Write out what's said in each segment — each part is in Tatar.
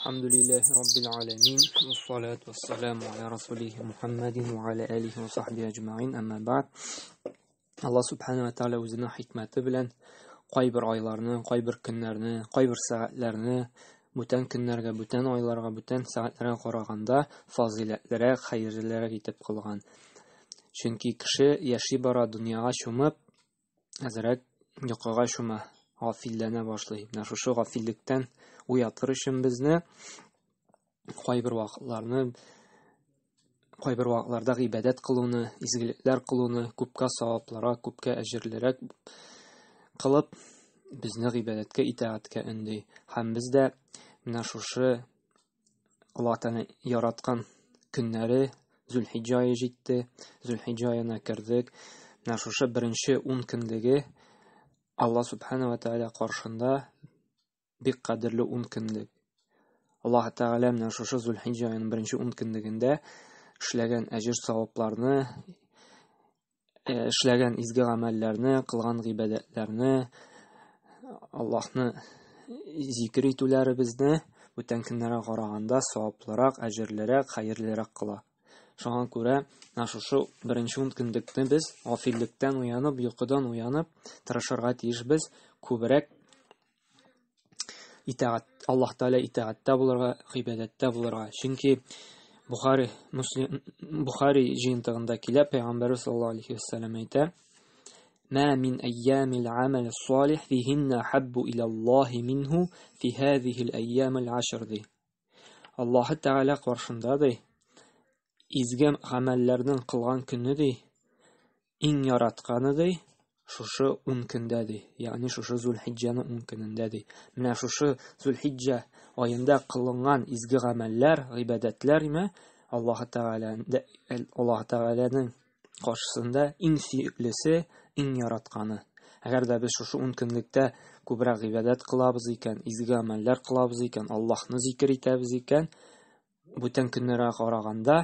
Әлхәмдүлилләһи раббил аламин. Вассалату вассаламу аля расулихи Мухаммадин ва аля алихи ва сахбихи аҗмаин. Әмма бa'д. Алла субхана ва тааля үзенең хикмәте белән кайбер айларны, кайбер көннәрне, кайбер сәгатьләрне бүтән көннәргә, бүтән айларга, бүтән сәгатьләргә караганда фазыйләтлерәк, хәерлерәк итеп кылган. Чөнки кеше яши бара дөньяга чумып, әзрәк йокыга чума, гафилләнә башлый. Менә шушы гафиллектән уятыр өчен безне кайбер вакытларны кайбер вакытларда гыйбадәт кылуны, изгелекләр кылуны күпкә саваплырак, күпкә әҗерлерәк кылып, безне гыйбадәткә, итагатькә өнди. Һәм без дә менә шушы Аллаһ Тәгалә яраткан көннәре Зөлхиҗҗә ае җитте. Зөлхиҗҗә аена кердек. Менә шушы беренче 10 көнлеге Аллаһ Субхана ва Тәгалә каршында бик кадерле 10 көнлек. Аллаһ Тәгалә менә шушы Зөлхиҗҗә аеның беренче 10 көнлегендә эшләгән әҗер савапларны эшләгән изге гамәлләрне, кылган гыйбадәтләрне, Аллаһны зикер итүләребезне бүтән көннәргә караганда саваплырак, әҗерлерәк, хәерлерәк кыла. Шуңа күрә менә шушы беренче ун көнлекне без гафиллектән уянып, йокыдан уянып тырышырга тиешбез, күбрәк итагать Аллаһ Тәгалә итагатьтә булырга, гыйбадәттә булырга. Чөнки Бухари, Муслим, Бухари җыентыгында килә, Пәйгамбәрбез саллаллаһу алейхи вәсәлләм әйтә: "Ма мин айямил амал салих фихинна хаббу иля Аллаһи минһу фи һазихил айямил ашр" ди. Аллаһы Тәгалә каршында ди, изге гамәлләрнең кылган көне ди, иң яратканы ди, шушы 10 көндә ди, ягъни шушы Зулхиҗҗәнең 10 көнендә ди. Менә шушы Зулхиҗҗә аенда кылынган изге гамәлләр, гыйбадәтләр име Аллаһы Тәгалә Аллаһы Тәгаләнең каршысында иң сөеклесе, иң яратканы. Әгәр дә без шушы 10 көнлектә күбрәк гыйбадәт кылабыз икән, изге гамәлләр кылабыз икән, Аллаһны зикер итәбез икән, бүтән көннәргә караганда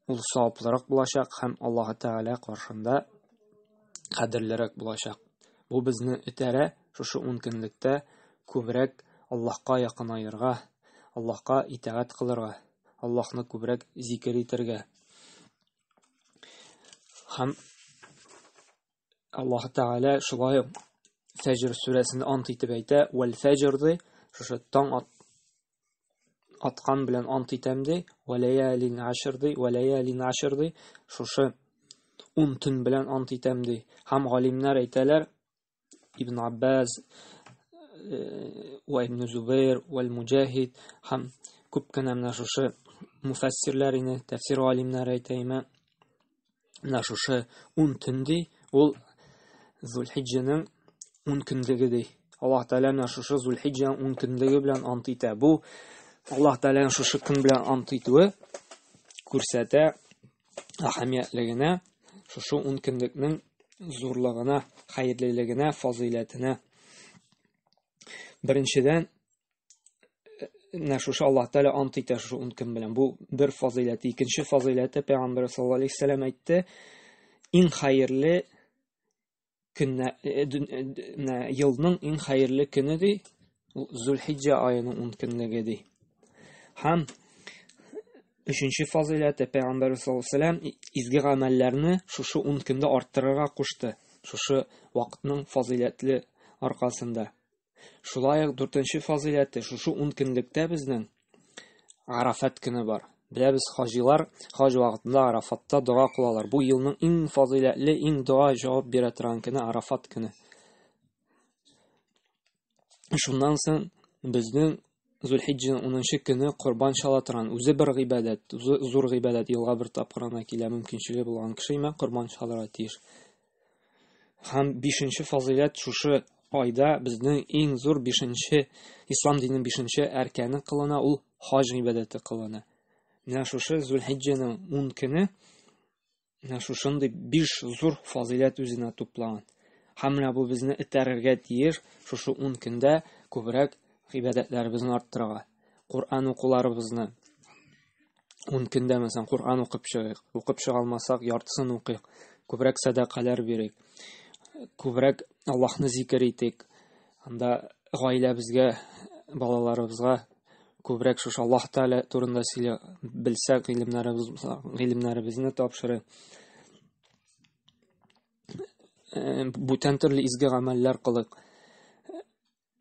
ул саваплырак булачак һәм Аллаһы Тәгалә каршында кадерлерәк булачак. Бу безне этәрә шушы 10 көнлектә күбрәк Аллаһка якынаерга, Аллаһка итагать кылырга, Аллаһны күбрәк зикер итәргә. Һәм Аллаһ Тәгалә шулай ук Фәҗр сүрәсендә ант итеп әйтә, "Вәл фәҗр" ди, шушы таң ат, аткан белән ант итәм ди, "Вәләялин ашр" ди, "Вәләялин ашр" ди, шушы 10 төн белән ант итәм ди. Һәм галимнәр әйтәләр, Ибн Аббас вә Ибн Зубайр вә Муҗахид һәм күп кенә менә шушы муфәссирләр инде, тәфсир галимнәре әйтә име, менә шушы 10 төн ди, ул Зулхиҗҗәнең 10 көнлеге ди. Аллаһ Тәгалә менә шушы Зулхиҗҗәнең 10 көнлеге белән ант итә. Бу Аллаһ Тәгаләнең шушы көн белән ант итүе күрсәтә әһәмиятлегенә, шушы 10 көнлекнең зурлыгына, хәерлелегенә, фазыйләтенә. Беренчедән, менә шушы Аллаһ Тәгалә ант итә шушы 10 көн белән. Бу бер фазыйләте. Икенче фазыйләте Пәйгамбәр саллаллаһу алейһи вәсәлләм әйтте, иң хәерле көннәр, менә елның иң хәерле көне ди, ул Зулхиҗҗә аеның 10 көнлеге ди. Һәм өченче фазыйләте Пәйгамбәр саллаллаһу алейһи вәсәлләм изге гамәлләрне шушы 10 көндә арттырырга кушты. Шушы вакытның фазыйләтле аркасында. Шулай ук дүртенче фазыйләте, шушы ун көнлектә безнең Арафат көне бар. Беләбез, хаҗилар хаҗ вакытында Арафатта дога кылалар. Бу елның иң фазыйләтле, иң дога җавап бирә торган көне Арафат көне. Шуннан соң безнең Зулхиҗҗәнең 10 көне корбан чала торган үзе бер гыйбадәт, зур гыйбадәт, елга бер тапкыр гына килә, мөмкинчелеге булган кеше имә корбан чалырга тиеш. Һәм бишенче фазыйләт шушы айда безнең иң зур бишенче ислам диненең бишенче әркәне кылына, ул хаҗ гыйбадәте кылына. Менә шушы Зулхиҗҗәнең 10 көне менә шушындый биш зур фазыйләт үзенә туплаган. Һәм менә бу безне этәрергә тиеш шушы 10 көндә күбрәк гыйбадәтләребезне арттырырга, Коръән укуларыбызны 10 көндә мәсәлән Коръән укып чыгыйк. Укып чыга алмасак, яртысын укыйк. Күбрәк сәдакалар бирик. Күбрәк Аллаһны зикер итик. Анда гаиләбезгә, балаларыбызга Күбрәк шушы Аллаһ Тәгалә турында сөйли белсәк, гыйлемнәребез гыйлемнәребезне тапшырыйк. Бүтән төрле изге гамәлләр кылыйк.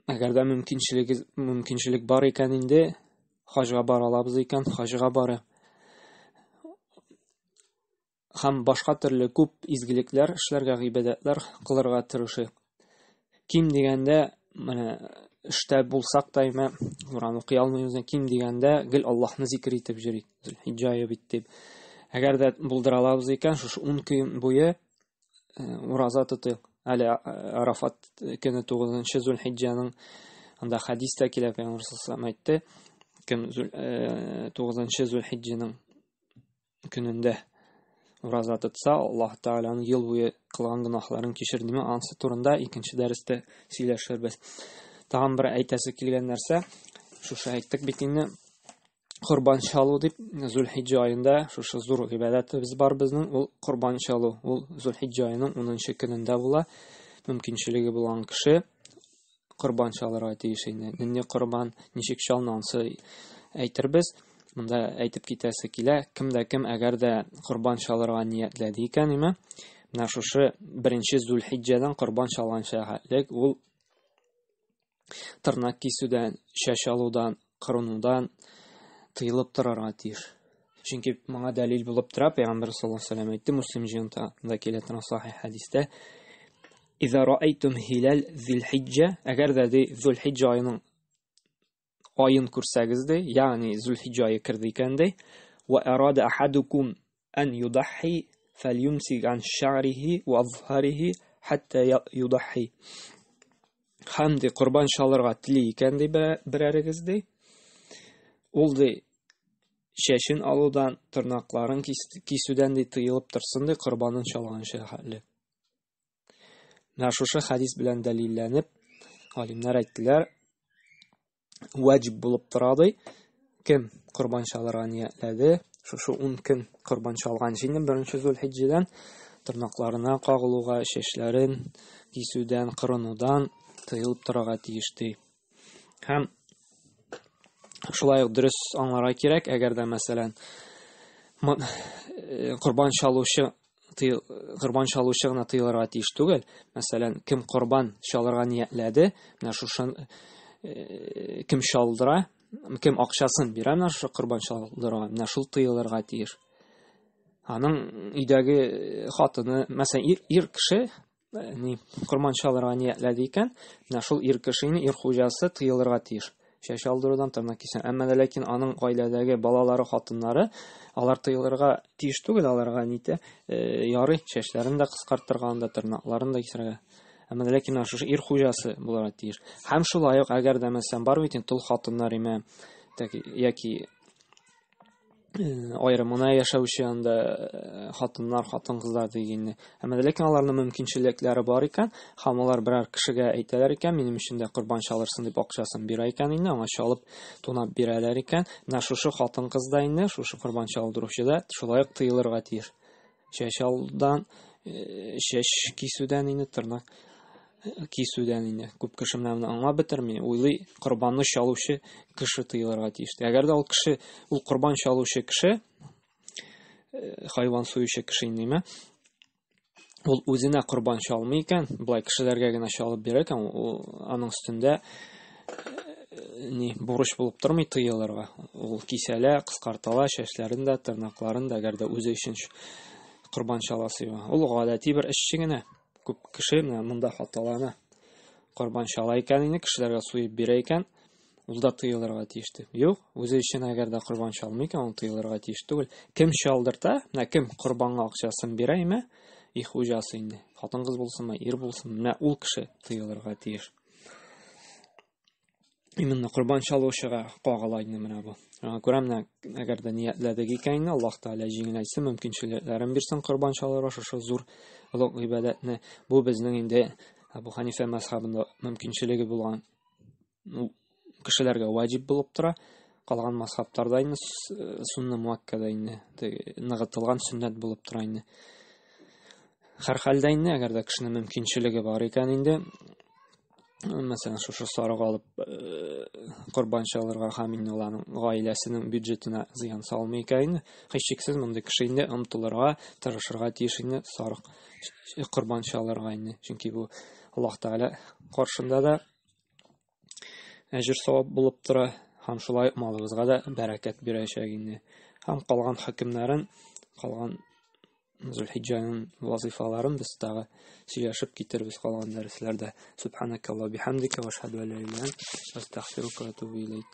Әгәр дә мөмкинчелеге мөмкинчелек бар икән инде, хаҗга бара алабыз икән, хаҗга барыйк. Һәм башка төрле күп изгелекләр эшләргә, гыйбадәтләр кылырга тырышыйк. Ким дигәндә, менә эштә булсак та имә, Коран укый алмыйбыз, ким дигәндә гел Аллаһны зикер итеп йөрик. Зөлхиҗҗә ае бит дип. Әгәр дә булдыра алабыз икән, шушы 10 көн буе ураза тотыйк. Әле Арафат көне 9 Зөлхиҗҗәнең анда хәдис тә килә, Пәйгамбәр саллаллаһу әйтте, кем 9 Зөлхиҗҗәнең көнендә ураза тотса, Аллаһ Тәгаләнең ел буе кылган гөнаһларын кичер диме, ансы турында икенче дәрестә сөйләшербез. Тагын бер әйтәсе килгән нәрсә, шушы әйттек бит инде, корбан чалу дип, Зулхиҗҗә аенда шушы зур гыйбадәтебез бар безнең, ул корбан чалу. Ул Зулхиҗҗә аеның 10 көнендә була. Мөмкинчелеге булган кеше корбан чалырга тиеш инде. Нинди корбан, ничек чалына, ансы әйтербез. Монда әйтеп китәсе килә, кем дә кем әгәр дә корбан чалырга ниятләде икән, име, менә шушы беренче Зулхиҗҗәдән корбан чалганча хәтлек ул тырнак кисүдән, чәч алудан, кырынудан тыелып торырга тиеш. Чөнки моңа дәлил булып тора, Пәйгамбәр саллаллаһу алейһи вәсәлләм әйтте, Муслим җыентыгында килә торган сахих хәдистә, "Иза раайтум хилал зилхиҗҗә", әгәр дә ди Зулхиҗҗә аеның аен күрсәгез ди, ягъни Зулхиҗҗә ае керде икән ди, "Ва арада ахадукум ан юдахи фальюмсик ан шa'рихи ва азфарихи хатта юдахи". Һәм ди корбан чалырга тели икән ди берәрегез ди, ул ди чәчен алудан, тырнакларын кисүдән ди тыелып торсын ди корбанын чалганчы хәтле. Менә шушы хәдис белән дәлилләнеп, галимнәр әйттеләр, ваҗиб булып тора ди. Кем корбан чалырга ниятләде, шушы 10 көн корбан чалган җинне беренче Зулхиҗҗәдән тырнакларына кагылуга, чәчләрен кисүдән, кырынудан тыелып торырга тиеш ди. Һәм шулай ук дөрес аңларга кирәк, әгәр дә мәсәлән корбан чалучы корбан чалучы гына тыелырга тиеш түгел. Мәсәлән, кем корбан чалырга ниятләде, менә шушы кем чалдыра, кем акчасын бирә менә шушы корбан чалдырырга, менә шул тыелырга тиеш. Аның өйдәге хатыны, мәсәлән, ир, ир кеше ни корман чалырга ниятләде икән, менә шул ир кешене, ир хуҗасы тыелырга тиеш. Чәч алдырудан, тырнак кисүдән. Әмма дә ләкин аның гаиләдәге балалары, хатыннары, алар тыелырга тиеш түгел, аларга нитә, ярый, чәчләрен дә кыскартырга, анда тырнакларын да кисәргә. Әмма дә ләкин менә шушы ир хуҗасы булырга тиеш. Һәм шулай ук, әгәр дә мәсәлән бар бит инде тол хатыннар име, яки аерым гына яшәүче анда хатыннар, хатын-кызлар дигәнне. Әмма ләкин аларның мөмкинчелекләре бар икән, һәм алар берәр кешегә әйтәләр икән, минем өчен дә корбан чалырсың дип акчасын бирә икән инде, аңа чалып, тунап бирәләр икән. Менә шушы хатын-кыз да инде, шушы корбан чалдыручы да шулай ук тыелырга тиеш. Чәч алудан, чәч кисүдән инде, тырнак кисүдән инде. Күп кеше менә моны аңлап бетерми, уйлый, корбанны чалучы кеше тыелырга тиеш. Әгәр дә ул кеше, ул корбан чалучы кеше, хайван суючы кеше инде, ул үзенә корбан чалмый икән, былай кешеләргә генә чалып бирә икән, ул аның өстендә ни бурыч булып тормый тыелырга. Ул кисәлә, кыскартала, чәчләрен дә, тырнакларын да, әгәр дә үзе өчен корбан чаласы юк. Ул гадәти бер эшче генә. Күп кеше менә монда хаталана. Корбан чала икән инде, кешеләргә суеп бирә икән, ул да тыелырга тиеш дип. Юк, үзе өчен әгәр дә корбан чалмый икән, ул тыелырга тиеш түгел. Кем чалдырта, менә кем корбанга акчасын бирә име, и хуҗасы инде. Хатын-кыз булсынмы, ир булсынмы, менә ул кеше тыелырга тиеш. Именно корбан чалучыга кагыла инде менә бу. Шуңа күрә менә әгәр дә ниятләдек икән инде, Аллаһ Тәгалә җиңеләйтсен, мөмкинчелекләрен бирсен корбан чалырга шушы зур олуг гыйбадәтне. Бу безнең инде Әбу Ханифә мәзһәбендә мөмкинчелеге булган кешеләргә ваҗиб булып тора. Калган мәзһәбләрдә инде сунна муаккада инде ныгытылган сөннәт булып тора инде. Һәр хәлдә инде, әгәр дә кешенең мөмкинчелеге бар икән инде, мәсәлән, шушы сарык алып корбан чалырга һәм инде аларның гаиләсенең бюджетына зыян салмый икән инде, һичшиксез мондый кеше инде омтылырга, тырышырга тиеш инде сарык корбан чалырга инде. Чөнки бу Аллаһ Тәгалә каршында да әҗер савап булып тора һәм шулай малыгызга да бәрәкәт бирәчәк инде. Һәм калган хөкемнәрен, калган Зөлхиҗҗәнең вазифаларын без тагы сөйләшеп китербез калган дәресләрдә. Субханакаллаһу бихамдика ва ашһаду ан ла илаһа илля анта астагфирука ва атубу илейк.